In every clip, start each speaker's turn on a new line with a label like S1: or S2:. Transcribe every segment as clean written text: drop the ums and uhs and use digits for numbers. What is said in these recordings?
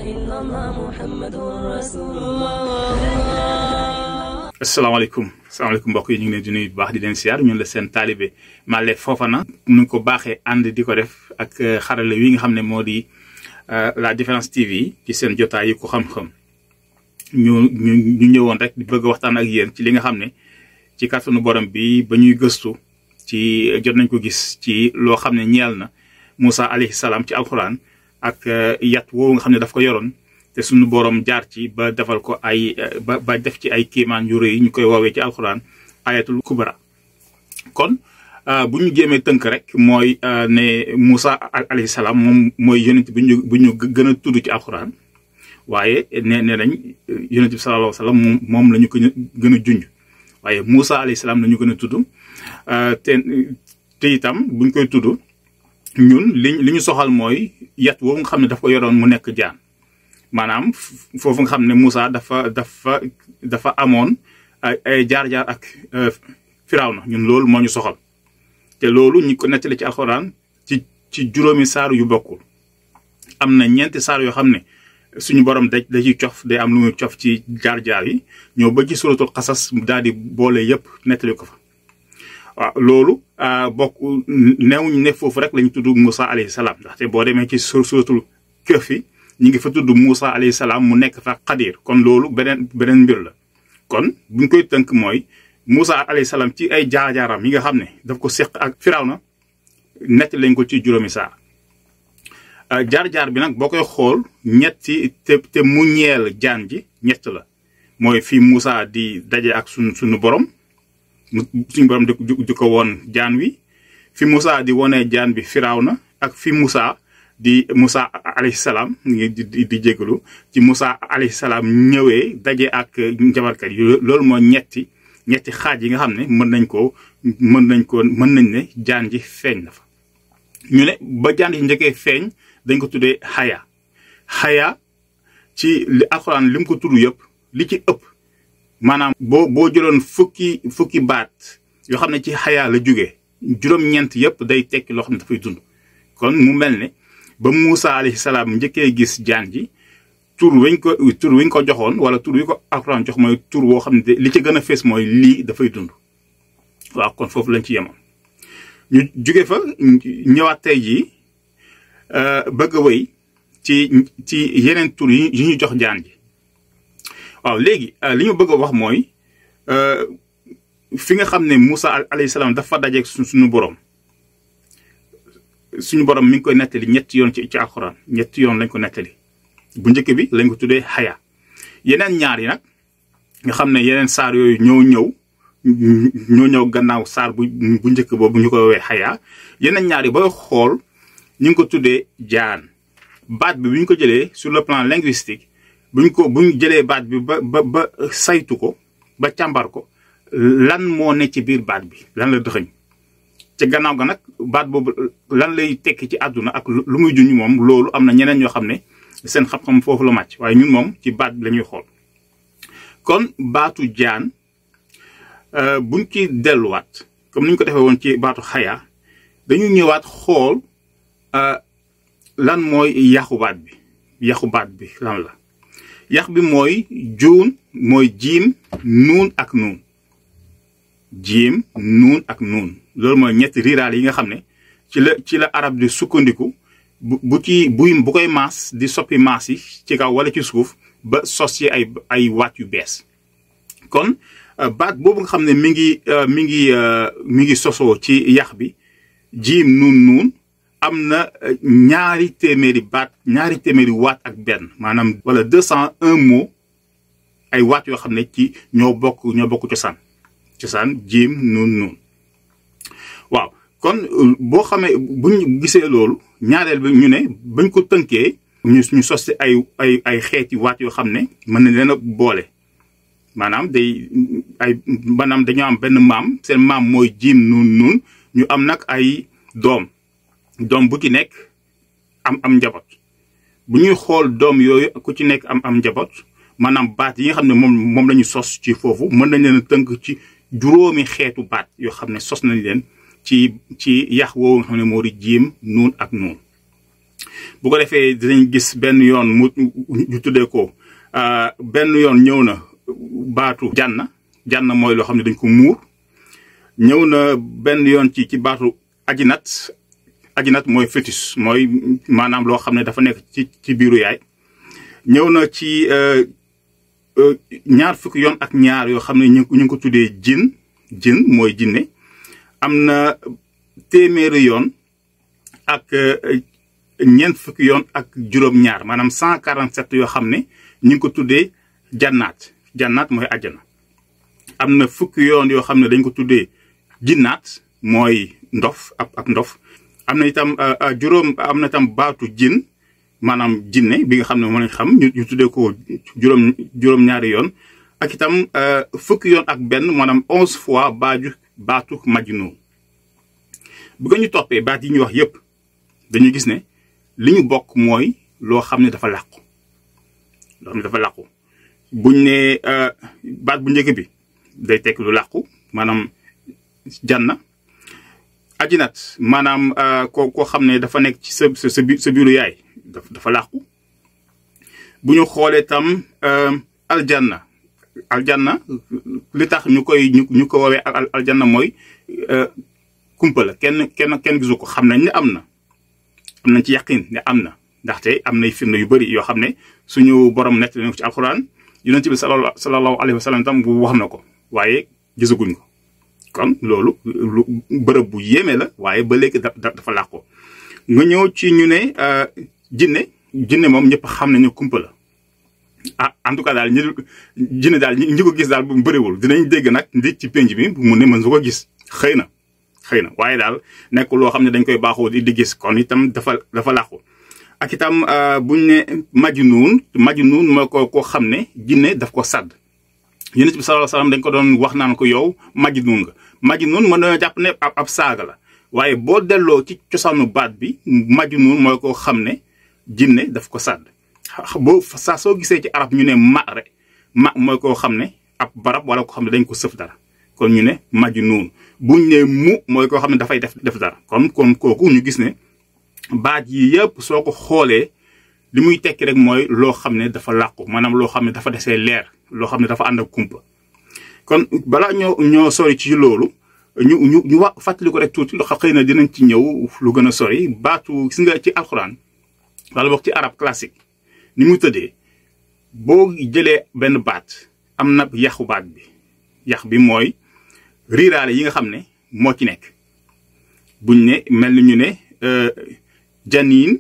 S1: إلا الله محمد رسول الله.
S2: asalaamaaleykum mbokk yi ñu ngi leen di nuyu bu baax di leen siyaar ñun la seen taalibe Male Fofana nu ko baaxee ànd di ko def ak xarale wi nga xam ne moo di la Différence TV ci seen jotaay yi ko xam-xam ñu ñëwoon rek di bëgg waxtaan ak yéen ci li nga xam ne ci kàttanu borom bi ba ñuy gëstu ci jot nañ ko gis ci loo xam ne ñeel na Moussa alayhi salaam ci alxuraan ak yat woowu nga xam ne daf ko yoroon te suñu borom jaar ci ba defal ko ay ba def ci ay kiimaan yu rëy ñu koy woowee ci alxuraan ayatul kubra. kon bu ñu jéemee tënk rek mooy ne Moussa alayhi salaam moom mooy yonent bu ñu gën a tudd ci alxuraan waaye nee nañ yonent bi sallallahu alayhi wa sallam moom la ñu ko gën a junj waaye Moussa alayhi salaam la ñu gën a tudd te itam buñ koy tudd ñun li ñu soxal mooy yat woowu nga xam ne daf ko yoroon mu nekk jaan. maanaam foofu nga xam ne Moussa dafa amoon ay jaar-jaar ak Firawna ñun loolu moo ñu soxal te loolu ñu ko nettali ci alxuraan ci juróomi saar yu bokkul am na ñeenti saar yoo xam ne suñu borom da ciy cof day am lu muy cof ci jaar-jaar yi ñëw ba ci suratul xasas daal di boole yëpp nettali ko fa waaw loolu bokk neewuñu ne foofu rek lañu tudd Moussa alayhi salaam ndaxte boo demee ci suratul Kahf ñi ngi fa tudd Moussa alayhi salaam mu nekk fa Xadir kon loolu beneen mbir la kon buñ koy tënk mooy Moussa alayhi salaam ci ay jaar-jaaram yi nga xam ne daf ko seq ak Firawna nett lañ ko ci juróomi saar jaar-jaar bi nag boo koy xool ñetti te mu ñeel jaan ji ñett la mooy fi Moussa di daje ak suñu borom suñu borom di ko woon jaan wi fi Moussa di wonee jaan bi Firawna ak fi Moussa di Moussa alayhi salaam di jégalu ci Moussa alayhi salaam ñëwee daje ak njabarkat yi loolu moo ñetti xaaj yi nga xam ne mën nañ ne jaan ji feeñ na fa. ñu ne ba jaan ji njëkkee feeñ dañ ko tuddee xaya ci li alxuraan li mu ko tudd yëpp li ci ëpp maanaam boo jëloon fukki baat yoo xam ne ci xaya la jógee juróom-ñeent yëpp day tekki loo xam ne dafay dund kon mu mel ne. ba Moussa alayhi salaam njëkkee gis jaan ji tur wiñ ko joxoon wala tur wi ko alxuraan jox mooy tur woo xam ne li ci gën a fees mooy lii dafay dund waaw kon foofu lañ ci yemoon ñu jóge fa ñëwaat tey jii bëgg a wéy ci yeneen tur yi ñu jox jaan ji waaw léegi li ñu bëgg a wax mooy fi nga xam ne Moussa alayhi salaam dafa dajeeg suñu borom mi ngi koy nettali ñetti yoon ci alxuraan ñetti yoon lañ ko nettali bu njëkk bi lañ ko tuddee xaya yeneen ñaar yi nag nga xam ne yeneen saar yooyu ñoo ñëw gannaaw saar bu njëkk boobu ñu koy woowee xaya yeneen ñaar yi booy xool ñu ngi ko tuddee jaan baat bi bu ñu ko jëlee sur le plan linguistique bu ñu jëlee baat bi ba saytu ko ba càmbar ko lan moo ne ci biir baat bi lan la dëxëñ ci gannaaw ga nag baat boobu lan lay tekki ci àdduna ak lu muy junj moom loolu am na ñeneen ñoo xam ne seen xam-xam foofu la màcc waaye ñun moom ci baat bi la ñuy xool kon baatu jaan buñ ci delluwaat comme ni ñu ko defee woon ci baatu xaya dañu ñëwaat xool lan mooy yaxu baat bi lan la yax bi mooy juun mooy jiim nuun ak nuun jiim nuun ak nuun loolu mooy ñetti riiraal yi nga xam ne ci la arab di sukkandiku bu koy maas di soppi maas yi ci kaw wala ci suuf ba sos ci ay waat yu bees kon baat boobu nga xam ne mi ngi sosoo ci yax bi jiim nuun am na ñaari téeméeri waat ak benn maanaam wala 201 mots ay waat yoo xam ne ci ñoo bokk cosaan jiim nuun waaw kon boo xamee buñ gisee loolu ñaareel bi ñu ne bañ ko tënkee ñu sos ci ay xeeti waat yoo xam ne mën na leen a boole maanaam dañoo am benn maam seen maam mooy jiim nuun ñu am nag ay doom bu ci nekk am njaboot bu ñuy xool doom yooyu ku ci nekk am njaboot maanaam baat yi nga xam ne moom la ñu sos ci foofu mën nañ leen a tënk ci juróomi xeetu baat yoo xam ne sos nañ leen ci yax woowu nga xam ne moo di jiim nuun ak nuun bu ko defee dinañ gis benn yoon mu ñu tuddee ko benn yoon ñëw na baatu janna mooy loo xam ne dañ ko muur ñëw na benn yoon ci baatu ajinat mooy fœtus mooy maanaam loo xam ne dafa nekk ci biiru yaay ñëw na ci ñaar fukki yoon ak ñaar yoo xam ne ñu ngi ko tuddee jin mooy jinne am na téeméeri yoon ak ñeent fukki yoon ak juróom-ñaar maanaam 147 yoo xam ne ñu ngi ko tuddee jannaat mooy àjjana am na fukki yoon yoo xam ne dañ ko tuddee jinnaat mooy ndof ab ndof am na itam am na itam baatu jin maanaam jinne bi nga xam ne moo lañ xam ñu tuddee ko juróom-ñaari yoon ak itam fukki yoon ak benn maanaam 11 fois baatu majnun bu nga ñu toppee baat yi ñu wax yépp dañuy gis ne li ñu bokk mooy loo xam ne dafa làqu buñ ne baat bu njëkk bi day tekk lu làqu maanaam janna ajinat maanaam koo xam ne dafa nekk ci sa biiru yaay dafa làqu bu ñu xoolee tam aljanna li tax ñu ko woowee aljanna mooy kumpa la kenn gisu ko xam nañ ne am nañ ci yaqin ne am na ndaxte am nay firnde yu bëri yoo xam ne suñu borom nett nañ ko ci alxuraan yonent bi sallallahu alayhi wa sallam tam wax na ko waaye gisaguñ ko kon loolu lu bërëb bu yéeme la waaye ba léegi dafa làqoo nga ñëw ci ñu ne jinne moom ñëpp xam nañu kumpa la en tout cas daal jinne daal ñi ko gis daal bu bëriwul dinañ dégg nag ndi ci penc bi mu ne mën su ko gis xëy na waaye daal nekk loo xam ne dañ koy baaxoo di gis kon itam dafa làqu ak itam buñ ne majnuun mooy koo xam ne jinne daf ko sàdd yonent bi sallallahu alayhi wasallam dañ ko doon wax naan ko yow majnuun nga majnuun mën na jàpp ne ab saaga la waaye boo delloo ci cosaanu baat bi majnuun mooy koo xam ne jinne daf ko sàdd saa soo gisee ci arab ñu ne ma mooy koo xam ne ab barab wala koo xam ne dañ ko sëf dara kon ñu ne majnuun buñ ne mu mooy koo xam ne dafay def dara kon kooku ñu gis ne baat yi yëpp soo ko xoolee li muy tekki rek mooy loo xam ne dafa làqu maanaam loo xam ne dafa desee leer loo xam ne dafa ànd ak kumpa kon balaa ñoo sori ci loolu ñu wax fàttali ko rek tuuti xëy na dinañ ci ñëw lu gën a sori baatu gis nga ci alxuraan wala boog ci arab classique ni mu tëddee boo jëlee benn baat am na yaxu baat bi yax bi mooy riiraale yi nga xam ne moo ci nekk buñ ne mel ni ñu ne janiin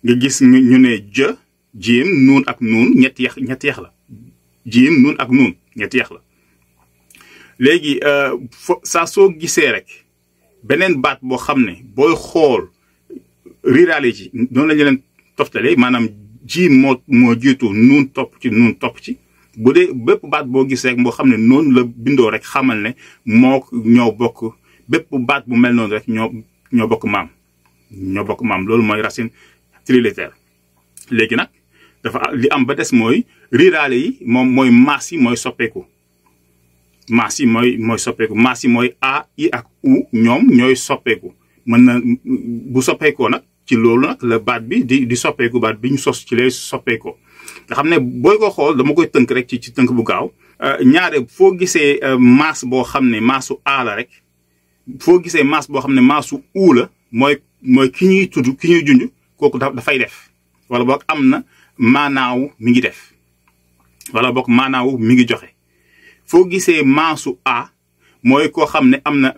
S2: nga gis ñu ne jiim nuun ak nuun ñetti yax la jiim nuun ak nuun ñetti yax la léegi saa soo gisee rek beneen baat boo xam ne booy xool riiraale ci noonu lañu leen toftale maanaam jiim moo jiitu nuun topp ci bu dee bépp baat boo gis rek moo xam ne noonu la bindoo rek xamal ne ñoo bokk bépp baat bu mel noonu rek ñoo bokk maam loolu mooy racine trilitère léegi nag dafa li am ba des mooy riiraale yi moom mooy maas yi mooy soppeeku maas yi mooy a i ak u ñoom ñooy soppeeku mën na bu soppeekoo nag ci loolu nag la baat bi di soppeeku baat bi ñu sos ci lay soppeekoo nga xam ne booy ko xool dama koy tënk rek ci tënk bu gaaw ñaare foo gisee maas boo xam ne maasu a la rek foo gisee maas boo xam ne maasu u la mooy ki ñuy tudd ki ñuy junj kooku dafay def wala boog am na maanaaw mi ngi def wala boog maanaaw mi ngi joxe foo gisee maasu a mooy koo xam ne am na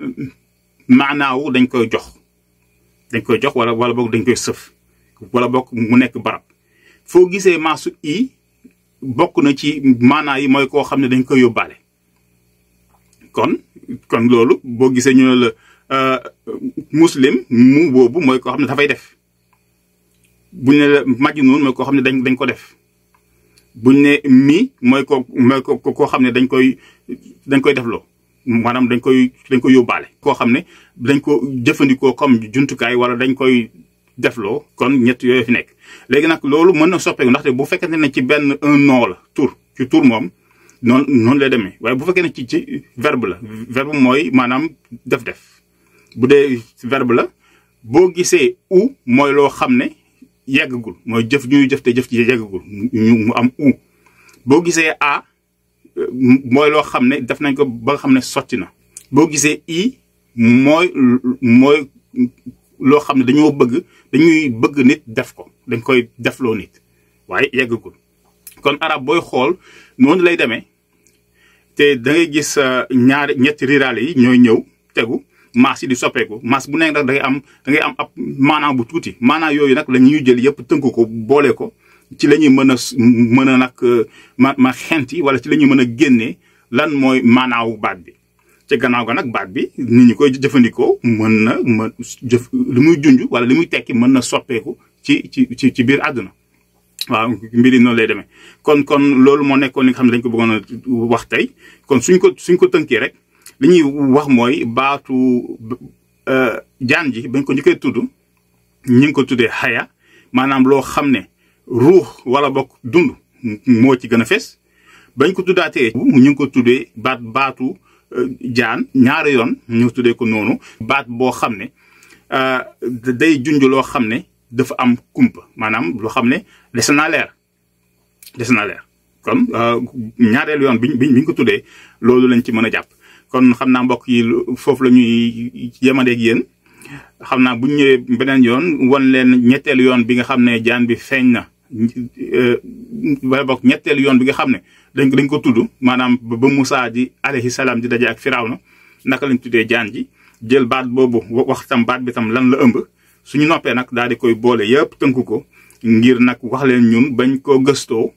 S2: maanaaw dañ koy jox wala boog dañ koy sëf wala boog mu nekk barab foo gisee maasu i bokk na ci maanaa yi mooy koo xam ne dañ koy yóbbaale kon loolu boo gisee ñu ne la muslim mu boobu mooy koo xam ne dafay def buñ ne la majnuun mooy koo xam ne dañ ko def buñ ne mi mooy koo xam ne dañ koy defloo maanaam dañ koy yóbbaale koo xam ne dañ ko jëfandikoo comme jumtukaay wala dañ koy defloo kon ñett yooyu fi nekk léegi nag loolu mën na soppeeku ndaxte bu fekkente ne ci benn un nom la ci tur moom noonu lay demee waaye bu fekkee ne ci verbe la verbe mooy maanaam def bu dee verbe la boo gisee u mooy loo xam ne yeggagul mooy jëf ñuy jëf te jëf ci yeggagul mu am u boo gisee a mooy loo xam ne def nañ ko ba nga xam ne sotti na boo gisee i mooy loo xam ne dañuy bëgg nit def ko dañ koy defloo nit waaye yeggagul kon arab booy xool noonu lay demee te da ngay gis ñetti riraale yi ñooy ñëw tegu maas yi di soppeeku maas bu nekk nag da ngay am ab maanaam bu tuuti maanaam yooyu nag la ñuy jël yëpp tënk ko boole ko ci la ñuy mën a nag ma xenti wala ci la ñuy mën a génnee lan mooy maanaawu baat bi ci gannaaw ga nag baat bi nit ñi koy jëfandikoo mën jëf li muy junj wala li muy tekki mën na soppeeku ci biir àdduna waaw mbir yi noonu lay demee kon loolu moo nekkoon li nga xam ne dañ ko bëggoon a wax tey kon suñ ko tënkee rek li ñuy wax mooy baatu jaan ji bañ ko njëkkee tudd ñu ngi ko tuddee xaya maanaam loo xam ne ruux wala bokk dund moo ci gën a fees bañ ko tuddaatee ñu ngi ko tuddee baatu jaan ñaari yoon ñu tuddee ko noonu baat boo xam ne day junj loo xam ne dafa am kumpa maanaam loo xam ne des na leer kon ñaareelu yoon biñ ko tuddee loolu lañ ci mën a jàpp kon xam naa mbokk yi foofu la ñuy yemandeeg yéen xam naa bu ñu ñëwee beneen yoon wan leen ñetteelu yoon bi nga xam ne jaan bi feeñ na wala bokk ñetteelu yoon bi nga xam ne dañ ko tudd maanaam ba Musaa di alayhi salaam di daje ak Firawna naka lañ tuddee jaan ji jël baat boobu wax tam baat bi tam lan la ëmb suñu noppee nag daal di koy boole yëpp tënku ko ngir nag wax leen ñun bañ ko gëstoo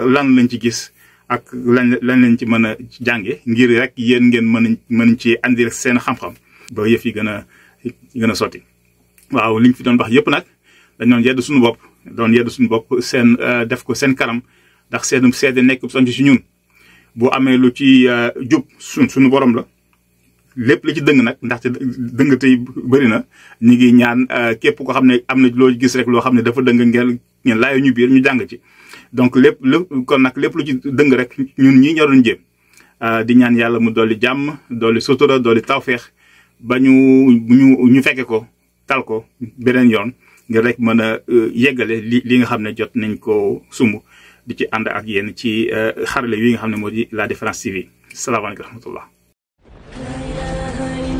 S2: lan lañ ci gis ak lan lañ ci mën a jànge ngir rek yéen ngeen mën ci andi rek seen xam-xam ba yëf yi gën a sotti waaw liñ fi doon wax yëpp nag dañ doon yedd suñu bopp seen def ko seen kanam ndax seenum seede nekk sonc ci ñun bu amee lu ci jub suñu borom la lépp li ci dëng nag ndaxte dëng tey bëri na ñu ngi ñaan képp ko xam ne am na loo gis rek loo xam ne dafa dëng ngeen laayo ñu biir ñu jàng ci donc kon nag lépp lu ci dëng rek ñun ñi ñoo doon jéem di ñaan yàlla mu dolli jàmm dolli sutura dolli tawfeex ba ñu fekke ko tal ko beneen yoon ngir rek mën a yeggale li nga xam ne jot nañ ko sumb di ci ànd ak yéen ci xarale yi nga xam ne moo di La Différence TV salaamaaleykum wa rahmatullah.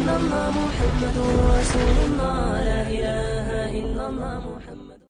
S1: محمد رسول الله